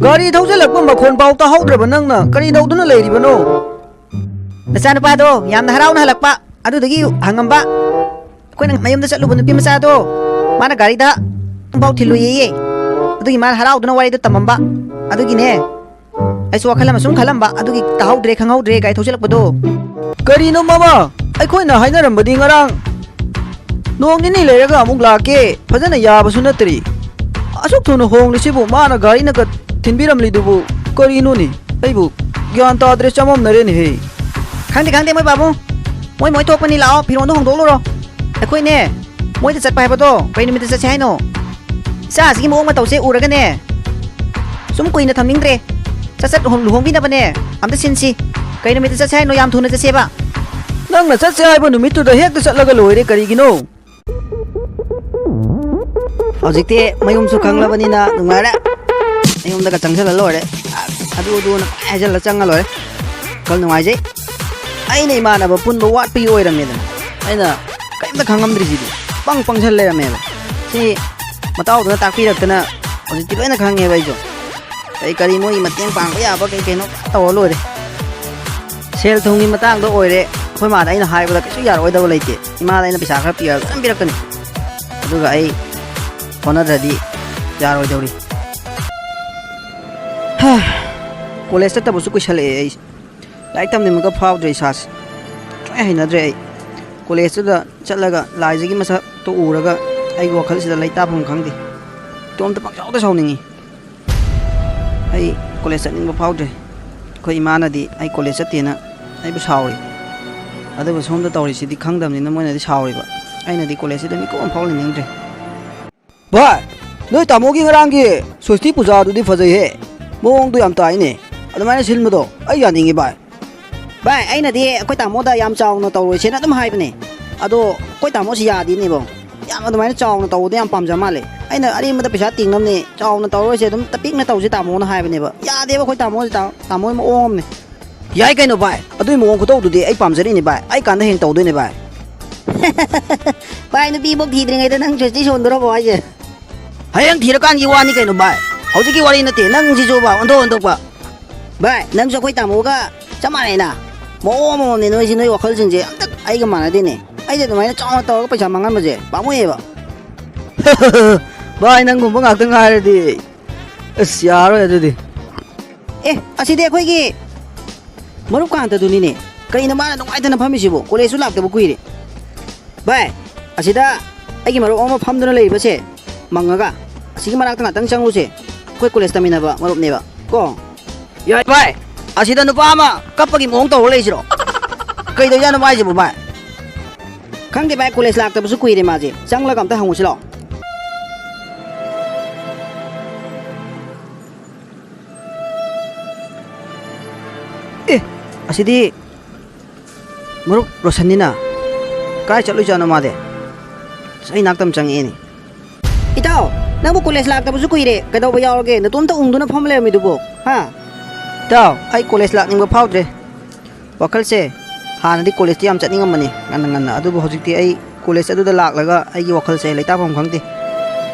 ꯒꯥꯔꯤ ꯊꯧꯖꯤꯜꯂꯛꯄ ꯃꯈꯣꯟ ꯐꯥꯎ ꯇꯥꯍꯧꯗ꯭ꯔꯕ ꯅꯪꯅ ꯀꯔꯤ ꯇꯧꯗꯨꯅ ꯂꯩꯔꯤꯕꯅꯣ? ꯅꯆꯥꯅꯨꯄꯥꯗꯣ ꯌꯥꯝꯅ ꯍꯔꯥꯎꯅ ꯍꯜꯂꯛꯄ, ꯑꯗꯨꯗꯨꯒꯤ ꯍꯪꯉꯝꯕ꯫ ꯑꯩꯈꯣꯏꯅ ꯃꯌꯨꯝꯗ ꯆꯠꯂꯨꯕ ꯅꯨꯄꯤ ꯃꯆꯥꯗꯣ, ꯃꯥꯅ ꯒꯥꯔꯤꯗ ꯐꯥꯎ ꯊꯤꯜꯂꯨꯏꯌꯦ꯫ ꯑꯗꯨꯒꯤ ꯃꯥꯅ ꯍꯔꯥꯎꯗꯨꯅ ꯋꯥꯔꯤꯗꯣ ꯇꯝꯃꯝꯕ꯫ ꯑꯗꯨꯒꯤꯅꯦ꯫ ꯑꯩꯁꯨ ꯋꯥꯈꯜ ꯑꯃ ꯁꯨꯝ ꯈꯜꯂꯝꯕ, ꯑꯗꯨꯒꯤ ꯇꯥꯍꯧꯗ꯭ꯔꯦ, ꯈꯪꯍꯧꯗ꯭ꯔꯦ ꯒꯥꯔꯤ ꯊꯧꯖꯤꯜꯂꯛꯄꯗꯣ꯫ ꯀꯔꯤꯅꯣ ꯃꯃꯥ? ꯑꯩꯈꯣꯏꯅ ꯍꯥꯏꯅꯔꯝꯕꯗꯤ ꯉꯔꯥꯡ ꯅꯣꯡ ꯅꯤꯅꯤ ꯂꯩꯔꯒ ꯑꯃꯨꯛ ꯂꯥꯛꯀꯦ, ꯐꯖꯅ ꯌꯥꯕꯁꯨ ꯅꯠꯇ꯭ꯔꯤ꯫ ꯑꯁꯨꯛ ꯊꯨꯅ ꯍꯣꯡꯂꯤꯁꯤꯕꯨ ꯃꯥꯅ ꯒꯥꯔꯤꯅꯒ ꯊꯤꯟꯕꯤꯔꯝꯂꯤꯗꯨꯕꯨ ꯀꯔꯤꯅꯣꯅꯦ? ꯑꯩꯕꯨ ꯒ꯭ꯌꯥꯟ ꯇꯥꯗ꯭ꯔꯦ, ꯆꯃꯝꯅꯔꯦꯅꯦꯍꯦ꯫ ꯈꯪꯗꯦ, ꯈꯪꯗꯦ, ꯃꯣꯏ ꯄꯥꯕꯨꯡ꯫ ꯃꯣꯏ, ꯃꯣꯏ ꯊꯣꯛꯄꯅꯤ, ꯂꯥꯛꯑꯣ, ꯐꯤꯔꯣꯟꯗꯣ ꯍꯣꯡꯗꯣꯛꯂꯨꯔꯣ꯫ ꯑꯩꯈꯣꯏꯅꯦ, ꯃꯣꯏꯗ ꯆꯠꯄ ꯍꯥꯏꯕꯗꯣ ꯀꯩ ꯅꯨꯃꯤꯠꯇ ꯆꯠꯁꯦ ꯍꯥꯏꯅꯣ? ꯏꯆꯥꯁꯤꯒꯤ ꯃꯑꯣꯡ ꯃꯇꯧꯁꯦ ꯎꯔꯒꯅꯦ, ꯁꯨꯝ ꯀꯨꯏꯅ ꯊꯝꯅꯤꯡꯗ꯭ꯔꯦ꯫ ꯁꯠ ꯁꯠ ꯂꯨꯍꯣꯡ-, ꯂꯨꯍꯣꯡꯕꯤꯅꯕꯅꯦ ꯑꯝꯇ ꯁꯤꯟꯁꯤ꯫ ꯀꯩ ꯅꯨꯃꯤꯠꯇ ꯆꯠꯁꯦ ꯍꯥꯏꯅꯣ? ꯌꯥꯝ ꯊꯨꯅ ꯆꯠꯁꯦꯕ꯫ ꯅꯪꯅ ꯆꯠꯁꯦ ꯍꯥꯏꯕ ꯅꯨꯃꯤꯠꯇꯨꯗ ꯍꯦꯛꯇ ꯆꯠꯂꯒ ꯂꯣꯏꯔꯦ, ꯀꯔꯤꯒꯤꯅꯣ? ꯍꯧꯖꯤꯛꯇꯤ ꯃꯌꯨꯝꯁꯨ ꯈꯪꯂꯕꯅꯤꯅ ꯅꯨꯡꯉꯥꯏꯔꯦ꯫ ꯃꯌꯨꯝꯗꯒ ꯆꯪꯁꯤꯜꯂ ꯂꯣꯏꯔꯦ꯫ ꯑꯗꯨ ꯑꯗꯨꯅ ꯄꯪꯍꯥꯏ ꯍꯥꯏꯖꯤꯜꯂ ꯆꯪꯉ ꯂꯣꯏꯔꯦ꯫ ꯋꯥꯈꯜ ꯅꯨꯡꯉꯥꯏꯖꯩ꯫ ꯑꯩꯅ ꯏꯃꯥꯟꯅꯕ ꯄꯨꯟꯕ ꯋꯥꯠꯄꯒꯤ ꯑꯣꯏꯔꯝꯃꯦꯗꯅ꯫ ꯑꯩꯅ ꯀꯔꯤꯝꯇ ꯈꯪꯉꯝꯗ꯭ꯔꯤꯁꯤꯗꯤ꯫ ꯄꯪ ꯄꯪꯁꯜ ꯂꯩꯔꯝꯃꯦꯕ꯫ ꯁꯤ ꯃꯇꯥꯎꯗꯨꯅ ꯇꯥꯛꯄꯤꯔꯛꯇꯅ ꯍꯧꯖꯤꯛꯇꯤ ꯂꯣꯏꯅ ꯈꯪꯉꯦꯕ ꯑꯩꯁꯨ꯫ ꯀꯔꯤ ꯀꯔꯤ ꯃꯣꯏꯒꯤ ꯃꯇꯦꯡ ꯄꯥꯡꯕ ꯌꯥꯕ ꯀꯩ ꯀꯩꯅꯣ ꯇꯧꯔ ꯂꯣꯏꯔꯦ꯫ ꯁꯦꯜ ꯊꯨꯝꯒꯤ ꯃꯇꯥꯡꯗ ꯑꯣꯏꯔꯦ, ꯑꯩꯈꯣꯏ ꯃꯥꯗ ꯑꯩꯅ ꯍꯥꯏꯕꯗ ꯀꯩꯁꯨ ꯌꯥꯔꯛꯑꯣꯏꯗꯕ ꯂꯩꯇꯦ꯫ ꯏꯃꯥꯗ ꯑꯩꯅ ꯄꯩꯁꯥ ꯈꯔ ꯄꯤꯔꯒ ꯑꯗꯨꯝ ꯄꯤꯔꯛꯀꯅꯤ꯫ ꯑꯗꯨꯒ ꯑꯩ ꯍꯣꯠꯅꯗ꯭ꯔꯗꯤ ꯌꯥꯔꯣꯏꯗꯧꯔꯤ꯫ ꯍꯥ, ꯀꯣꯂꯦꯖ ꯆꯠꯇꯕꯁꯨ ꯀꯨꯏꯁꯜꯂꯛꯑꯦ ꯑꯩꯁꯦ꯫ ꯂꯥꯏꯔꯤꯛ ꯇꯝꯅꯤꯡꯕꯒ ꯐꯥꯎꯗ꯭ꯔꯦ ꯏꯁꯥꯁꯦ꯫ ꯁꯨꯡꯍꯩ ꯍꯩꯅꯗ꯭ꯔꯦ ꯑꯩ꯫ ꯀꯣꯂꯦꯖꯇꯨꯗ ꯆꯠꯂꯒ ꯂꯥꯏꯁꯤꯒꯤ ꯃꯁꯛꯇꯣ ꯎꯔꯒ ꯑꯩꯒꯤ ꯋꯥꯈꯜꯁꯤꯗ ꯂꯩꯇꯥꯐꯝ ꯈꯪꯗꯦ꯫ ꯏꯇꯣꯝꯇ ꯄꯪꯁꯥꯎꯗ ꯁꯥꯎꯅꯤꯡꯉꯤ꯫ ꯑꯩ ꯀꯣꯂꯦꯖ ꯆꯠꯅꯤꯡꯕ ꯐꯥꯎꯗ꯭ꯔꯦ꯫ ꯑꯩꯈꯣꯏ ꯏꯃꯥꯅꯗꯤ ꯑꯩ ꯀꯣꯂꯦꯖ ꯆꯠꯇꯦꯅ ꯑꯩꯕꯨ ꯁꯥꯎꯔꯤ꯫ ꯑꯗꯨꯒ ꯁꯣꯝꯗ ꯇꯧꯔꯤꯁꯤꯗꯤ ꯈꯪꯗꯕꯅꯤꯅ ꯃꯣꯏꯅꯗꯤ ꯁꯥꯎꯔꯤꯕ꯫ ꯑꯩꯅꯗꯤ ꯀꯣꯂꯦꯖꯁꯤꯗ ꯃꯤꯀꯨꯞ ꯑꯃ ꯐꯥꯎ ꯂꯩꯅꯤꯡꯗ꯭ꯔꯦ꯫ ꯚꯥꯏ, ꯅꯣꯏ ꯇꯥꯃꯣꯒꯤ ꯉꯔꯥꯡꯒꯤ ꯁ꯭ꯋꯁꯇꯤ ꯄꯨꯖꯥꯗꯨꯗꯤ ꯐꯖꯩꯍꯦ꯫ ꯃꯑꯣꯡꯗꯣ ꯌꯥꯝ ꯇꯥꯏꯅꯦ꯫ ꯑꯗꯨꯃꯥꯏꯅ ꯁꯤꯟꯕꯗꯣ ꯑꯩ ꯌꯥꯅꯤꯡꯉꯤ ꯚꯥꯏ꯫ ꯚꯥꯏ, ꯑꯩꯅꯗꯤ ꯑꯩꯈꯣꯏ ꯇꯥꯃꯣꯗ ꯌꯥꯝ ꯆꯥꯎꯅ ꯇꯧꯔꯣꯏꯁꯦꯅ ꯑꯗꯨꯝ ꯍꯥꯏꯕꯅꯦ꯫ ꯑꯗꯣ ꯑꯩꯈꯣꯏ ꯇꯥꯃꯣꯁꯤ ꯌꯥꯗꯦꯅꯦꯕꯣ꯫ ꯌꯥꯝ ꯑꯗꯨꯃꯥꯏꯅ ꯆꯥꯎꯅ ꯇꯧꯕꯗꯣ ꯌꯥꯝ ꯄꯥꯝꯖ ꯃꯥꯜꯂꯦ꯫ ꯑꯩꯅ ꯑꯔꯦꯝꯕꯗ ꯄꯩꯁꯥ ꯇꯤꯡꯅꯕꯅꯦ, ꯆꯥꯎꯅ ꯇꯧꯔꯣꯏꯁꯦ, ꯑꯗꯨꯝ ꯇꯄꯤꯛꯅ ꯇꯧꯁꯦ ꯇꯥꯃꯣꯅ ꯍꯥꯏꯕꯅꯦꯕ꯫ ꯌꯥꯗꯦꯕ ꯑꯩꯈꯣꯏ ꯇꯥꯃꯣꯁꯤ, ꯇꯥ-, ꯇꯥꯃꯣꯒꯤ ꯃꯑꯣꯡ ꯑꯃꯅꯦ꯫ ꯌꯥꯏ ꯀꯩꯅꯣ ꯚꯥꯏ, ꯑꯗꯨꯏ ꯃꯑꯣꯡ ꯈꯨꯇꯧꯗꯨꯗꯤ ꯑꯩ ꯄꯥꯝꯖꯔꯤꯅꯦ ꯚꯥꯏ, ꯑꯩ ꯀꯥꯟꯗ ꯍꯦꯟꯅ ꯇꯧꯗꯣꯏꯅꯦ ꯚꯥꯏ꯫ ꯚꯥꯏ, ꯅꯨꯄꯤꯕꯣꯛ ꯊꯤꯗ꯭ꯔꯤꯉꯩꯗ ꯅꯪ ꯁ꯭ꯋꯁꯇꯤ ꯁꯣꯟꯗꯣꯔꯕꯣ ꯍꯥꯏꯁꯦ? ꯍꯌꯦꯡ ꯊꯤꯔꯀꯥꯟꯒꯤ ꯋꯥꯅꯤ ꯀꯩꯅꯣ ꯚꯥꯏ, ꯍꯧꯖꯤꯛꯀꯤ ꯋꯥꯔꯤ ꯅꯠꯇꯦ꯫ ꯅꯪꯁꯤꯁꯨꯕ ꯑꯣꯟꯊꯣꯛ ꯑꯣꯟꯊꯣꯛꯄ꯫ ꯚꯥꯏ, ꯅꯪꯁꯨ ꯑꯩꯈꯣꯏ ꯇꯥꯃꯣꯒ ꯆꯞ ꯃꯥꯟꯅꯩꯅ, ꯃꯑꯣꯡ ꯑꯃꯃꯝꯅꯦ ꯅꯣꯏꯁꯤ, ꯅꯣꯏ ꯋꯥꯈꯜꯁꯤꯡꯁꯦ ꯑꯝꯇ ꯑꯩꯒ ꯃꯥꯟꯅꯗꯦꯅꯦ꯫ ꯑꯩꯁꯦ ꯑꯗꯨꯃꯥꯏꯅ ꯆꯥꯎꯅ ꯇꯧꯔꯒ ꯄꯩꯁꯥ ꯃꯥꯡꯍꯟꯕꯁꯦ ꯄꯥꯝꯃꯨꯏꯌꯦꯕ꯫ ꯚꯥꯏ, ꯅꯪꯒꯨꯝꯕ ꯉꯥꯛꯇ ꯉꯥꯏꯔꯗꯤ ꯑꯁ ꯌꯥꯔꯣꯏ ꯑꯗꯨꯗꯤ꯫ ꯑꯦ, ꯑꯁꯤꯗꯤ ꯑꯩꯈꯣꯏꯒꯤ ꯃꯔꯨꯞ ꯀꯥꯟꯇꯗꯨꯅꯤꯅꯦ꯫ ꯀꯩꯅꯣ ꯃꯥꯅ ꯅꯨꯡꯉꯥꯏꯇꯅ ꯐꯝꯃꯤꯁꯤꯕꯨ? ꯀꯣꯂꯦꯖꯁꯨ ꯂꯥꯛꯇꯕ ꯀꯨꯏꯔꯦ꯫ ꯚꯥꯏ, ꯑꯁꯤꯗ ꯑꯩꯒꯤ ꯃꯔꯨꯞ ꯑꯃ ꯐꯝꯗꯨꯅ ꯂꯩꯔꯤꯕꯁꯦ, ꯃꯪꯉꯒ, ꯑꯁꯤꯒꯤ ꯃꯅꯥꯛꯇ ꯉꯥꯛꯇꯪ ꯆꯪꯉꯨꯁꯦ꯫ ꯑꯩꯈꯣꯏ ꯀꯣꯂꯦꯖ ꯇꯝꯃꯤꯟꯅꯕ ꯃꯔꯨꯞꯅꯦꯕ ꯀꯣ꯫ ꯌꯥꯏ ꯚꯥꯏ, ꯑꯁꯤꯗ ꯅꯨꯄꯥ ꯑꯃ ꯀꯞꯄꯒꯤ ꯃꯑꯣꯡ ꯇꯧꯔ ꯂꯩꯁꯤꯔꯣ? ꯀꯩꯗꯧꯖꯥꯠꯅꯣ ꯃꯥꯏꯁꯤꯕꯨ ꯚꯥꯏ? ꯈꯪꯗꯦ ꯚꯥꯏ, ꯀꯣꯂꯦꯖ ꯂꯥꯛꯇꯕꯁꯨ ꯀꯨꯏꯔꯦ ꯃꯥꯁꯦ꯫ ꯆꯪꯂꯒ ꯑꯝꯇ ꯍꯪꯉꯨꯁꯤ ꯂꯥꯛꯑꯣ꯫ ꯑꯦ, ꯑꯁꯤꯗꯤ ꯃꯔꯨꯞ ꯔꯣꯁꯟꯅꯤꯅ꯫ ꯀꯥꯏ ꯆꯠꯂꯨꯏꯖꯥꯠꯅꯣ ꯃꯥꯗꯤ? ꯑꯁ, ꯑꯩ ꯅꯥꯛꯇ ꯑꯃ ꯆꯪꯉꯛꯑꯦꯅꯦ꯫ ꯏꯇꯥꯎ, ꯅꯪꯕꯨ ꯀꯣꯂꯦꯖ ꯂꯥꯛꯇꯕꯁꯨ ꯀꯨꯏꯔꯦ, ꯀꯩꯗꯧꯕ ꯌꯥꯎꯔꯒꯦ? ꯅꯇꯣꯝꯇ ꯎꯪꯗꯨꯅ ꯐꯝ ꯂꯩꯔꯝꯃꯤꯗꯨꯕꯨ, ꯍꯥ? ꯏꯇꯥꯎ, ꯑꯩ ꯀꯣꯂꯦꯖ ꯂꯥꯛꯅꯤꯡꯕ ꯐꯥꯎꯗ꯭ꯔꯦ꯫ ꯋꯥꯈꯜꯁꯦ, ꯍꯥꯟꯅꯗꯤ ꯀꯣꯂꯦꯖꯇꯤ ꯌꯥꯝ ꯆꯠꯅꯤꯡꯉꯝꯕꯅꯤ, ꯉꯟꯅ ꯉꯟꯅ꯫ ꯑꯗꯨꯕꯨ ꯍꯧꯖꯤꯛꯇꯤ ꯑꯩ ꯀꯣꯂꯦꯖ ꯑꯗꯨꯗ ꯂꯥꯛꯂꯒ ꯑꯩꯒꯤ ꯋꯥꯈꯜꯁꯦ ꯂꯩꯇꯥꯐꯝ ꯈꯪꯗꯦ꯫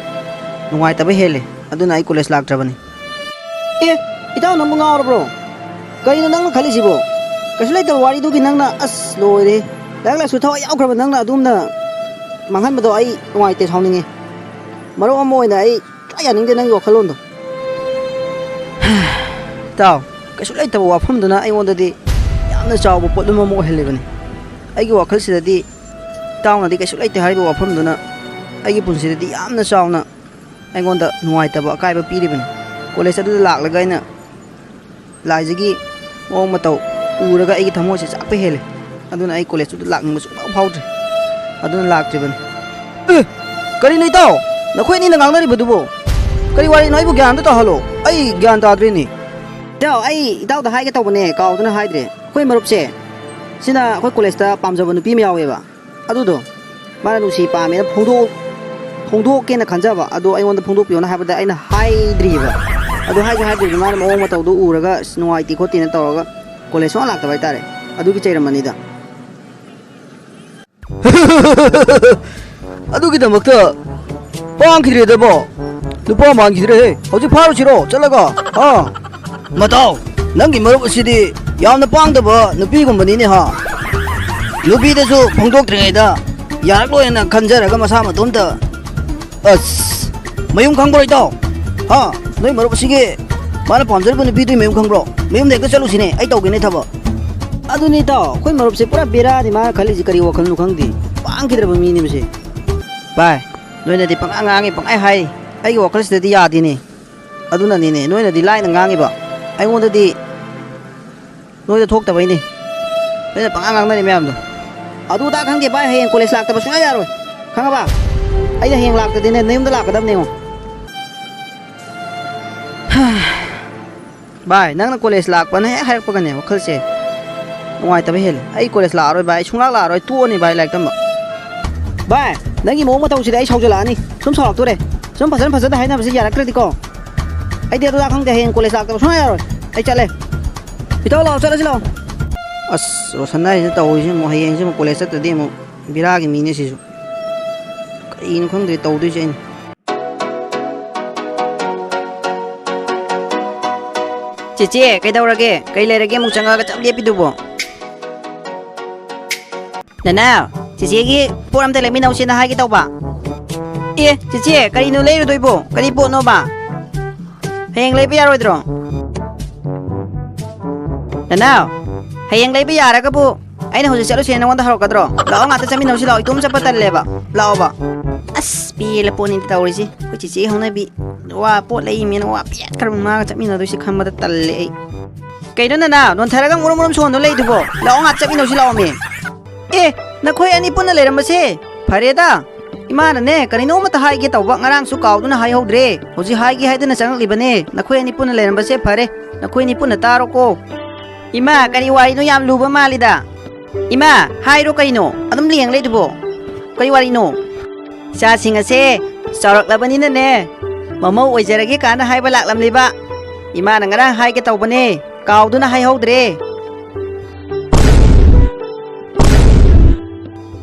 ꯅꯨꯡꯉꯥꯏꯇꯕ ꯍꯦꯜꯂꯦ꯫ ꯑꯗꯨꯅ ꯑꯩ ꯀꯣꯂꯦꯖ ꯂꯥꯛꯇ꯭ꯔꯕꯅꯤ꯫ ꯑꯦ, ꯏꯇꯥꯎ, ꯅꯪꯕꯨ ꯉꯥꯎꯔꯕ꯭ꯔꯣ? ꯀꯔꯤꯅꯣ ꯅꯪꯅ ꯈꯜꯂꯤꯁꯤꯕꯣ? ꯀꯩꯁꯨ ꯂꯩꯇꯕ ꯋꯥꯔꯤꯗꯨꯒꯤ ꯅꯪꯅ, ꯑꯁ, ꯂꯣꯏꯔꯦ꯫ ꯂꯥꯏꯔꯤꯛ ꯂꯥꯏꯁꯨ ꯊꯋꯥꯏ ꯌꯥꯎꯈ꯭ꯔꯕ ꯅꯪꯅ ꯑꯗꯨꯝꯅ ꯃꯥꯡꯍꯟꯕꯗꯣ ꯑꯩ ꯅꯨꯡꯉꯥꯏꯇꯦ, ꯁꯥꯎꯅꯤꯡꯉꯦ꯫ ꯃꯔꯨꯞ ꯑꯃ ꯑꯣꯏꯅ ꯑꯩ ꯁꯨꯡꯌꯥ ꯌꯥꯅꯤꯡꯗꯦ ꯅꯪꯒꯤ ꯋꯥꯈꯜꯂꯣꯟꯗꯣ꯫ ꯏꯇꯥꯎ, ꯀꯩꯁꯨ ꯂꯩꯇꯕ ꯋꯥꯐꯝꯗꯨꯅ ꯑꯩꯉꯣꯟꯗꯗꯤ ꯌꯥꯝꯅ ꯆꯥꯎꯕ ꯄꯣꯠꯂꯨꯝ ꯑꯃ ꯑꯣꯏꯍꯜꯂꯤꯕꯅꯤ꯫ ꯑꯩꯒꯤ ꯋꯥꯈꯜꯁꯤꯗꯗꯤ ꯏꯇꯥꯎꯅꯗꯤ ꯀꯩꯁꯨ ꯂꯩꯇꯦ ꯍꯥꯏꯔꯤꯕ ꯋꯥꯐꯝꯗꯨꯅ ꯑꯩꯒꯤ ꯄꯨꯟꯁꯤꯗꯗꯤ ꯌꯥꯝꯅ ꯆꯥꯎꯅ ꯑꯩꯉꯣꯟꯗ ꯅꯨꯡꯉꯥꯏꯇꯕ ꯑꯀꯥꯏꯕ ꯄꯤꯔꯤꯕꯅꯤ꯫ ꯀꯣꯂꯦꯖ ꯑꯗꯨꯗ ꯂꯥꯛꯂꯒ ꯑꯩꯅ ꯂꯥꯏꯖꯒꯤ ꯃꯑꯣꯡ ꯃꯇꯧ ꯎꯔꯒ ꯑꯩꯒꯤ ꯊꯃꯣꯏꯁꯦ ꯆꯥꯛꯄ ꯍꯦꯜꯂꯦ꯫ ꯑꯗꯨꯅ ꯑꯩ ꯀꯣꯂꯦꯖꯇꯨꯗ ꯂꯥꯛꯅꯤꯡꯕ ꯁꯨꯡꯐꯥꯎ ꯐꯥꯎꯗ꯭ꯔꯦ꯫ ꯑꯗꯨꯅ ꯂꯥꯛꯇ꯭ꯔꯤꯕꯅꯤ꯫ ꯑꯦ, ꯀꯔꯤꯅꯣ ꯏꯇꯥꯎ? ꯅꯈꯣꯏ ꯑꯅꯤꯅ ꯉꯥꯡꯅꯔꯤꯕꯗꯨꯕꯨ? ꯀꯔꯤ ꯋꯥꯔꯤꯅꯣ? ꯑꯩꯕꯨ ꯒ꯭ꯌꯥꯟ ꯑꯝꯇ ꯇꯥꯍꯜꯂꯣ꯫ ꯑꯩ ꯒ꯭ꯌꯥꯟ ꯇꯥꯗ꯭ꯔꯦꯅꯦ꯫ ꯏꯇꯥꯎ, ꯑꯩ ꯏꯇꯥꯎꯗ ꯍꯥꯏꯒꯦ ꯇꯧꯕꯅꯦ, ꯀꯥꯎꯗꯨꯅ ꯍꯥꯏꯗ꯭ꯔꯦ꯫ ꯑꯩꯈꯣꯏ ꯃꯔꯨꯞꯁꯦ, ꯁꯤꯅ ꯑꯩꯈꯣꯏ ꯀꯣꯂꯦꯖꯇ ꯄꯥꯝꯖꯕ ꯅꯨꯄꯤ ꯑꯃ ꯌꯥꯎꯋꯦꯕ꯫ ꯑꯗꯨꯗꯣ ꯃꯥꯅ ꯅꯨꯡꯁꯤ ꯄꯥꯝꯃꯦꯅ ꯐꯣꯡꯗꯣꯛ-, ꯐꯣꯡꯗꯣꯛꯀꯦꯅ ꯈꯟꯖꯕ, ꯑꯗꯣ ꯑꯩꯉꯣꯟꯗ ꯐꯣꯡꯗꯣꯛꯄꯤꯌꯣꯅ ꯍꯥꯏꯕꯗ ꯑꯩꯅ ꯍꯥꯏꯗ꯭ꯔꯤꯕ꯫ ꯑꯗꯣ ꯍꯥꯏꯁꯨ ꯍꯥꯏꯗ꯭ꯔꯤꯕ, ꯃꯥꯅ ꯃꯑꯣꯡ ꯃꯇꯧꯗꯣ ꯎꯔꯒ "ꯑꯁ, ꯅꯨꯡꯉꯥꯏꯇꯦ ꯈꯣꯠꯇꯦꯅ" ꯇꯧꯔꯒ ꯀꯣꯂꯦꯖ ꯁꯨꯡꯂꯥꯛ ꯂꯥꯛꯇꯕ ꯍꯥꯏꯇꯥꯔꯦ꯫ ꯑꯗꯨꯒꯤ ꯆꯩꯔꯝꯕꯅꯤꯗ꯫ ꯑꯗꯨꯒꯤꯗꯃꯛꯇ ꯄꯥꯡꯈꯤꯗ꯭ꯔꯦꯗꯕꯣ? ꯅꯨꯄꯥ ꯃꯥꯟꯈꯤꯗ꯭ꯔꯦꯍꯦ꯫ ꯍꯧꯖꯤꯛ ꯐꯥꯔꯨꯁꯤꯔꯣ ꯆꯠꯂꯒ? ꯍꯥ? ꯃꯇꯥꯎ, ꯅꯪꯒꯤ ꯃꯔꯨꯞ ꯑꯁꯤꯗꯤ ꯌꯥꯝꯅ ꯄꯥꯡꯗꯕ ꯅꯨꯄꯤꯒꯨꯝꯕꯅꯤꯅꯦ ꯍꯥ? ꯅꯨꯄꯤꯗꯁꯨ ꯐꯣꯡꯗꯣꯛꯇ꯭ꯔꯤꯉꯩꯗ ꯌꯥꯔꯛꯂꯣꯏꯅ ꯈꯟꯖꯔꯒ ꯃꯁꯥ ꯃꯇꯣꯝꯇ, ꯑꯁ, ꯃꯌꯨꯝ ꯈꯪꯕ꯭ꯔꯣ ꯏꯇꯥꯎ? ꯍꯥ? ꯅꯣꯏ ꯃꯔꯨꯞ ꯑꯁꯤꯒꯤ ꯃꯥꯅ ꯄꯥꯝꯖꯔꯤꯕ ꯅꯨꯄꯤꯗꯨꯒꯤ ꯃꯌꯨꯝ ꯈꯪꯕ꯭ꯔꯣ? ꯃꯌꯨꯝꯗ ꯍꯦꯛꯇ ꯆꯠꯂꯨꯁꯤꯅꯦ, ꯑꯩ ꯇꯧꯒꯦꯅꯦ ꯊꯕꯛ꯫ ꯑꯗꯨꯅꯤ ꯏꯇꯥꯎ, ꯑꯩꯈꯣꯏ ꯃꯔꯨꯞꯁꯦ ꯄꯨꯔꯥ ꯕꯦꯔꯥꯅꯤ, ꯃꯥꯅ ꯈꯜꯂꯤꯁꯤ ꯀꯔꯤ ꯋꯥꯈꯜꯅꯣ ꯈꯪꯗꯦ꯫ ꯄꯥꯡꯈꯤꯗ꯭ꯔꯕ ꯃꯤꯅꯤ ꯃꯁꯤ꯫ ꯚꯥꯏ, ꯅꯣꯏꯅꯗꯤ ꯄꯪꯉꯥꯡ ꯉꯥꯡꯉꯤ, ꯄꯪꯍꯥꯏ ꯍꯥꯏ꯫ ꯑꯩꯒꯤ ꯋꯥꯈꯜꯁꯤꯗꯗꯤ ꯌꯥꯗꯦꯅꯦ꯫ ꯑꯗꯨꯅꯅꯤꯅꯦ, ꯅꯣꯏꯅꯗꯤ ꯂꯥꯏꯅ ꯉꯥꯡꯉꯤꯕ, ꯑꯩꯉꯣꯟꯗꯗꯤ ꯅꯣꯏꯗ ꯊꯣꯛꯇꯕꯩꯅꯦ꯫ ꯅꯣꯏꯅ ꯄꯪꯉꯥꯡ ꯉꯥꯡꯅꯔꯤ ꯃꯌꯥꯝꯗꯣ꯫ ꯑꯗꯨ ꯑꯗꯥ ꯈꯪꯗꯦ ꯚꯥꯏ, ꯍꯌꯦꯡ ꯀꯣꯂꯦꯖ ꯂꯥꯛꯇꯕ ꯁꯨꯡꯌꯥ ꯌꯥꯔꯣꯏ꯫ ꯈꯪꯉꯕ? ꯑꯩꯅ ꯍꯌꯦꯡ ꯂꯥꯛꯇꯗꯤꯅꯦ, ꯅꯌꯨꯝꯗ ꯂꯥꯛꯀꯗꯕꯅꯦ ꯌꯦꯡꯉꯣ꯫ ꯚꯥꯏ, ꯅꯪꯅ ꯀꯣꯂꯦꯖ ꯂꯥꯛꯄꯅ ꯍꯦꯛ ꯍꯥꯏꯔꯛꯄꯒꯅꯦ ꯋꯥꯈꯜꯁꯦ ꯅꯨꯡꯉꯥꯏꯇꯕ ꯍꯦꯜꯂꯦ꯫ ꯑꯩ ꯀꯣꯂꯦꯖ ꯂꯥꯛꯑꯔꯣꯏ ꯚꯥꯏ, ꯑꯩ ꯁꯨꯡꯂꯥꯛ ꯂꯥꯛꯑꯔꯣꯏ, ꯇꯣꯛꯑꯅꯤ ꯚꯥꯏ ꯂꯥꯏꯔꯤꯛ ꯇꯝꯕ꯫ ꯚꯥꯏ, ꯅꯪꯒꯤ ꯃꯑꯣꯡ ꯃꯇꯧꯁꯤꯗꯤ ꯑꯩ ꯁꯥꯎꯖꯜꯂꯛꯑꯅꯤ꯫ ꯁꯨꯝ ꯁꯥꯎꯔꯛꯇꯣꯔꯦ꯫ ꯁꯨꯝ ꯐꯖꯅ ꯐꯖꯅ ꯍꯥꯏꯅꯕꯁꯦ ꯌꯥꯔꯛꯇ꯭ꯔꯗꯤꯀꯣ꯫ ꯑꯩꯗꯤ ꯑꯗꯨ ꯑꯗꯥ ꯈꯪꯗꯦ, ꯍꯌꯦꯡ ꯀꯣꯂꯦꯖ ꯂꯥꯛꯇꯕ ꯁꯨꯡꯌꯥ ꯌꯥꯔꯣꯏ꯫ ꯑꯩ ꯆꯠꯂꯦ꯫ ꯏꯇꯥꯎ ꯂꯥꯛꯑꯣ, ꯆꯠꯂꯁꯤ ꯂꯥꯛꯑꯣ꯫ ꯑꯁ, ꯔꯣꯁꯟ ꯍꯥꯏꯁꯤꯅ ꯇꯧꯔꯤꯁꯦ ꯑꯃꯨꯛ, ꯍꯌꯦꯡꯁꯦ ꯑꯃꯨꯛ ꯀꯣꯂꯦꯖ ꯆꯠꯇ꯭ꯔꯗꯤ ꯑꯃꯨꯛ ꯕꯤꯔꯥꯒꯤ ꯃꯤꯅꯦ ꯁꯤꯁꯨ꯫ ꯀꯔꯤꯅꯣ ꯈꯪꯗ꯭ꯔꯦ ꯇꯧꯗꯣꯏꯁꯦ ꯑꯩꯅ꯫ ꯆꯦꯆꯦ, ꯀꯩꯗꯧꯔꯒꯦ? ꯀꯩ ꯂꯩꯔꯒꯦ ꯑꯃꯨꯛ ꯆꯪꯉꯛꯑꯒ ꯆꯞ ꯂꯦꯞꯄꯤꯗꯨꯕꯣ? ꯅꯅꯥꯎ, ꯆꯦꯆꯦꯒꯤ ꯄꯣꯠ ꯑꯝꯇ ꯂꯩꯃꯤꯟꯅꯧꯁꯦꯅ ꯍꯥꯏꯒꯦ ꯇꯧꯕ꯫ ꯑꯦ, ꯆꯦꯆꯦ, ꯀꯔꯤꯅꯣ ꯂꯩꯔꯨꯗꯣꯏꯕꯣ? ꯀꯔꯤ ꯄꯣꯠꯅꯣꯕ? ꯍꯌꯦꯡ ꯂꯩꯕ ꯌꯥꯔꯣꯏꯗ꯭ꯔꯣ? ꯅꯅꯥꯎ, ꯍꯌꯦꯡ ꯂꯩꯕ ꯌꯥꯔꯒꯕꯨ ꯑꯩꯅ ꯍꯧꯖꯤꯛ ꯆꯠꯂꯨꯁꯦꯅ ꯅꯉꯣꯟꯗ ꯍꯧꯔꯛꯀꯗ꯭ꯔꯣ? ꯂꯥꯛꯑꯣ, ꯉꯥꯛꯇ ꯆꯠꯃꯤꯟꯅꯧꯁꯤ ꯂꯥꯛꯑꯣ, ꯏꯇꯣꯝ ꯆꯠꯄ ꯇꯜꯂꯦꯕ꯫ ꯂꯥꯛꯑꯣꯕ꯫ ꯑꯁ, ꯄꯦꯜꯂ ꯄꯣꯠꯅꯤꯗ ꯇꯧꯔꯤꯁꯤ꯫ ꯑꯩꯈꯣꯏ ꯆꯦꯆꯦ ꯍꯧꯅꯕꯤ꯫ ꯋꯥ ꯄꯣꯠ ꯂꯩꯃꯦꯅ ꯋꯥ ꯄꯦꯠꯈ꯭ꯔꯕ ꯃꯥꯒ ꯆꯠꯃꯤꯟꯅꯗꯣꯏꯁꯦ ꯈꯟꯕꯗ ꯇꯜꯂꯦ ꯑꯩ꯫ ꯀꯩꯅꯣ ꯅꯅꯥꯎ, ꯅꯣꯟꯊꯔꯒ ꯃꯨꯔꯨꯝ ꯃꯨꯔꯨꯝ ꯁꯣꯟꯗꯨꯅ ꯂꯩꯗꯨꯕꯣ? ꯂꯥꯛꯑꯣ, ꯉꯥꯛ ꯆꯠꯃꯤꯟꯅꯧꯁꯤ ꯂꯥꯛꯑꯣꯃꯦ꯫ ꯑꯦ, ꯅꯈꯣꯏ ꯑꯅꯤ ꯄꯨꯟꯅ ꯂꯩꯔꯝꯕꯁꯦ ꯐꯔꯦꯗ꯫ ꯏꯃꯥꯅꯅꯦ, ꯀꯔꯤꯅꯣꯃꯇ ꯍꯥꯏꯒꯦ ꯇꯧꯕ, ꯉꯔꯥꯡꯁꯨ ꯀꯥꯎꯗꯨꯅ ꯍꯥꯏꯍꯧꯗ꯭ꯔꯦ꯫ ꯍꯧꯖꯤꯛ ꯍꯥꯏꯒꯦ ꯍꯥꯏꯗꯨꯅ ꯆꯪꯉꯛꯂꯤꯕꯅꯦ꯫ ꯅꯈꯣꯏ ꯑꯅꯤ ꯄꯨꯟꯅ ꯂꯩꯔꯝꯕꯁꯦ ꯐꯔꯦ꯫ ꯅꯈꯣꯏ ꯑꯅꯤ ꯄꯨꯟꯅ ꯇꯥꯔꯣꯀꯣ꯫ ꯏꯃꯥ, ꯀꯔꯤ ꯋꯥꯔꯤꯅꯣ ꯌꯥꯝ ꯂꯨꯕ ꯃꯥꯜꯂꯤꯗ? ꯏꯃꯥ, ꯍꯥꯏꯔꯣ ꯀꯩꯅꯣ? ꯑꯗꯨꯝ ꯂꯦꯡ ꯂꯩꯗꯨꯕꯣ? ꯀꯔꯤ ꯋꯥꯔꯤꯅꯣ? ꯏꯆꯥꯁꯤꯡ ꯑꯁꯦ ꯆꯥꯎꯔꯛꯂꯕꯅꯤꯅꯅꯦ, ꯃꯃꯧ ꯑꯣꯏꯖꯔꯒꯦ ꯀꯥꯏꯅ ꯍꯥꯏꯕ ꯂꯥꯛꯂꯝꯂꯤꯕ꯫ ꯏꯃꯥꯅ ꯉꯔꯥꯡ ꯍꯥꯏꯒꯦ ꯇꯧꯕꯅꯦ, ꯀꯥꯎꯗꯨꯅ ꯍꯥꯏꯍꯧꯗ꯭ꯔꯦ꯫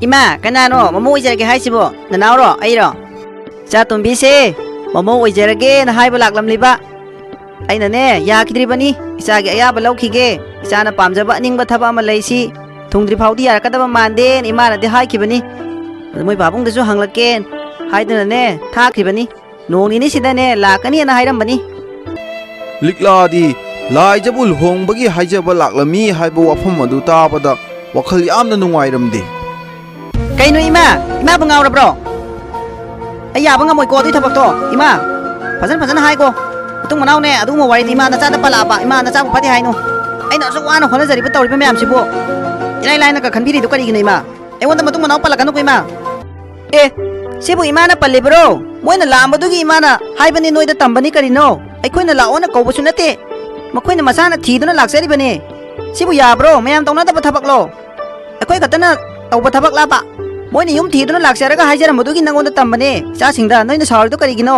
ꯏꯃꯥ, ꯀꯅꯥꯅꯣ ꯃꯃꯧ ꯑꯣꯏꯖꯔꯒꯦ ꯍꯥꯏꯁꯤꯕꯣ? ꯅꯅꯥꯎꯔꯣ? ꯑꯩꯔꯣ? ꯏꯆꯥ ꯇꯣꯝꯕꯤꯁꯦ ꯃꯃꯧ ꯑꯣꯏꯖꯔꯒꯦꯅ ꯍꯥꯏꯕ ꯂꯥꯛꯂꯝꯂꯤꯕ꯫ ꯑꯩꯅꯅꯦ, ꯌꯥꯈꯤꯗ꯭ꯔꯤꯕꯅꯤ꯫ ꯏꯆꯥꯒꯤ ꯑꯌꯥꯕ ꯂꯧꯈꯤꯒꯦ꯫ ꯏꯆꯥꯅ ꯄꯥꯝꯖꯕ ꯑꯅꯤꯡꯕ ꯊꯕꯛ ꯑꯃ ꯂꯩꯁꯤ꯫ ꯊꯨꯡꯗ꯭ꯔꯤ ꯐꯥꯎꯗꯤ ꯌꯥꯔꯛꯀꯗꯕ ꯃꯥꯟꯗꯦꯅ ꯏꯃꯥꯅꯗꯤ ꯍꯥꯏꯈꯤꯕꯅꯤ꯫ ꯑꯗꯨ ꯃꯣꯏ ꯄꯥꯕꯨꯡꯗꯁꯨ ꯍꯪꯂꯛꯀꯦꯅ ꯍꯥꯏꯗꯨꯅꯅꯦ ꯊꯥꯈ꯭ꯔꯤꯕꯅꯤ꯫ ꯅꯣꯡ ꯅꯤꯅꯤꯁꯤꯗꯅꯦ ꯂꯥꯛꯀꯅꯤꯅ ꯍꯥꯏꯔꯝꯕꯅꯤ꯫ ꯂꯤꯛꯂꯥꯗꯤ ꯂꯥꯏꯖꯕꯨ ꯂꯨꯍꯣꯡꯕꯒꯤ ꯍꯥꯏꯖꯕ ꯂꯥꯛꯂꯝꯃꯤ ꯍꯥꯏꯕ ꯋꯥꯐꯝ ꯑꯗꯨ ꯇꯥꯕꯗ ꯋꯥꯈꯜ ꯌꯥꯝꯅ ꯅꯨꯡꯉꯥꯏꯔꯝꯗꯦ꯫ ꯀꯩꯅꯣ ꯏꯃꯥ? ꯏꯃꯥꯕꯨ ꯉꯥꯎꯔꯕ꯭ꯔꯣ? ꯑꯩ ꯌꯥꯕ ꯉꯝꯃꯣꯏꯀꯣ ꯑꯗꯨꯏ ꯊꯕꯛꯇꯣ꯫ ꯏꯃꯥ, ꯐꯖꯅ ꯐꯖꯅ ꯍꯥꯏꯀꯣ꯫ ꯃꯇꯨꯡ ꯃꯅꯥꯎꯅꯦ, ꯑꯗꯨꯒꯨꯝꯕ ꯋꯥꯔꯤꯗꯤ ꯏꯃꯥ ꯅꯆꯥꯗ ꯄꯜꯂꯛꯑꯕ, ꯏꯃꯥ ꯅꯆꯥꯕꯨ ꯐꯠꯇꯦ ꯍꯥꯏꯅꯨ꯫ ꯑꯩꯅ ꯑꯁꯨꯛ ꯋꯥꯅ ꯍꯣꯠꯅꯖꯔꯤꯕ ꯇꯧꯔꯤꯕ ꯃꯌꯥꯝꯁꯤꯕꯨ ꯏꯔꯥꯏ ꯂꯥꯏꯅꯒ ꯈꯟꯕꯤꯔꯤꯗꯣ ꯀꯔꯤꯒꯤꯅꯣ ꯏꯃꯥ? ꯑꯩꯉꯣꯟꯗ ꯃꯇꯨꯡ ꯃꯅꯥꯎ ꯄꯜꯂꯛꯀꯅꯨꯀꯣ ꯏꯃꯥ꯫ ꯑꯦ, ꯁꯤꯕꯨ ꯏꯃꯥꯅ ꯄꯜꯂꯤꯕꯔꯣ? ꯃꯣꯏꯅ ꯂꯥꯛꯑꯝꯕꯗꯨꯒꯤ ꯏꯃꯥꯅ ꯍꯥꯏꯕꯅꯤ, ꯅꯣꯏꯗ ꯇꯝꯕꯅꯤ ꯀꯔꯤꯅꯣ? ꯑꯩꯈꯣꯏꯅ ꯂꯥꯛꯑꯣꯅ ꯀꯧꯕꯁꯨ ꯅꯠꯇꯦ꯫ ꯃꯈꯣꯏꯅ ꯃꯁꯥꯅ ꯊꯤꯗꯨꯅ ꯂꯥꯛꯆꯔꯤꯕꯅꯤ꯫ ꯁꯤꯕꯨ ꯌꯥꯕ꯭ꯔꯣ? ꯃꯌꯥꯝ ꯇꯧꯅꯗꯕ ꯊꯕꯛꯂꯣ? ꯑꯩꯈꯣꯏ ꯈꯛꯇꯅ ꯇꯧꯕ ꯊꯕꯛꯂꯕ? ꯃꯣꯏꯅ ꯌꯨꯝ ꯊꯤꯗꯨꯅ ꯂꯥꯛꯆꯔꯒ ꯍꯥꯏꯖꯔꯝꯕꯗꯨꯒꯤ ꯅꯪꯉꯣꯟꯗ ꯇꯝꯕꯅꯦ꯫ ꯏꯆꯥꯁꯤꯡꯗ ꯅꯣꯏꯅ ꯁꯥꯎꯔꯤꯗꯣ ꯀꯔꯤꯒꯤꯅꯣ?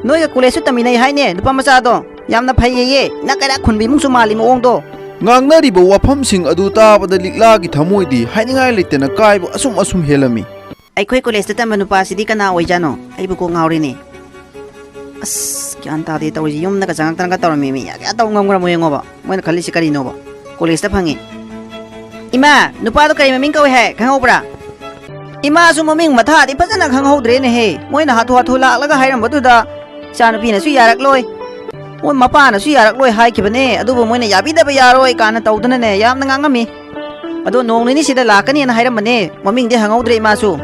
ꯅꯣꯏꯒ ꯀꯣꯂꯦꯖꯁꯨ ꯇꯝꯃꯤꯟꯅꯩ ꯍꯥꯏꯅꯦ ꯅꯨꯄꯥ ꯃꯆꯥꯗꯣ꯫ ꯌꯥꯝꯅ ꯐꯩꯌꯦꯌꯦ꯫ ꯏꯅꯥꯛ ꯀꯩꯔꯥꯛ ꯈꯨꯟꯕ ꯏꯃꯨꯡꯁꯨ ꯃꯥꯜꯂꯤ ꯃꯑꯣꯡꯗꯣ꯫ ꯉꯥꯡꯅꯔꯤꯕ ꯋꯥꯐꯝꯁꯤꯡ ꯑꯗꯨ ꯇꯥꯕꯗ ꯂꯤꯛꯂꯥꯒꯤ ꯊꯃꯣꯏꯗꯤ ꯍꯥꯏꯅꯤꯡꯉꯥꯏ ꯂꯩꯇꯅ ꯀꯥꯏꯕ ꯑꯁꯨꯝ ꯑꯁꯨꯝ ꯍꯦꯜꯂꯝꯃꯤ꯫ ꯑꯩꯈꯣꯏ ꯀꯣꯂꯦꯖꯇ ꯇꯝꯕ ꯅꯨꯄꯥꯁꯤꯗꯤ ꯀꯅꯥ ꯑꯣꯏꯖꯥꯠꯅꯣ? ꯑꯩꯕꯨ ꯀꯣꯛ ꯉꯥꯎꯔꯦꯅꯦ꯫ ꯑꯁ, ꯒ꯭ꯌꯥꯟ ꯇꯥꯗꯦ ꯇꯧꯔꯤꯁꯦ꯫ ꯌꯨꯝꯗꯒ ꯆꯪꯉꯛꯇꯅꯒ ꯇꯧꯔꯝꯃꯤ ꯃꯤ꯫ ꯌꯥ, ꯀꯌꯥ ꯇꯧ ꯉꯝꯈ꯭ꯔꯃꯣ ꯌꯦꯡꯉꯣꯕ꯫ ꯃꯣꯏꯅ ꯈꯜꯂꯤꯁꯦ ꯀꯔꯤꯅꯣꯕ? ꯀꯣꯂꯦꯖꯇ ꯐꯪꯉꯤ꯫ ꯏꯃꯥ, ꯅꯨꯄꯥꯗꯣ ꯀꯔꯤ ꯃꯃꯤꯡ ꯀꯧꯏ ꯍꯥꯏ? ꯈꯪꯍꯧꯕ꯭ꯔꯥ? ꯏꯃꯥꯁꯨ ꯃꯃꯤꯡ ꯃꯊꯥꯗꯤ ꯐꯖꯅ ꯈꯪꯍꯧꯗ꯭ꯔꯦꯅꯦꯍꯦ꯫ ꯃꯣꯏꯅ ꯍꯥꯊꯨ ꯍꯥꯊꯨ ꯂꯥꯛꯂꯒ ꯍꯥꯏꯔꯝꯕꯗꯨꯗ ꯏꯆꯥꯅꯨꯄꯤꯅꯁꯨ ꯌꯥꯔꯛꯂꯣꯏ, ꯃꯣꯏ ꯃꯄꯥꯅꯁꯨ ꯌꯥꯔꯛꯂꯣꯏ ꯍꯥꯏꯈꯤꯕꯅꯦ꯫ ꯑꯗꯨꯕꯨ ꯃꯣꯏꯅ ꯌꯥꯕꯤꯗꯕ ꯌꯥꯔꯣꯏ ꯀꯥꯏꯅ ꯇꯧꯗꯅꯅꯦ ꯌꯥꯝꯅ ꯉꯥꯡꯉꯝꯃꯤ꯫ ꯑꯗꯣ ꯅꯣꯡ ꯅꯤꯅꯤ ꯁꯤꯗ ꯂꯥꯛꯀꯅꯦꯅ ꯍꯥꯏꯔꯝꯕꯅꯦ꯫ ꯃꯃꯤꯡꯗꯤ ꯍꯪꯍꯧꯗ꯭ꯔꯦ ꯏꯃꯥꯁꯨ꯫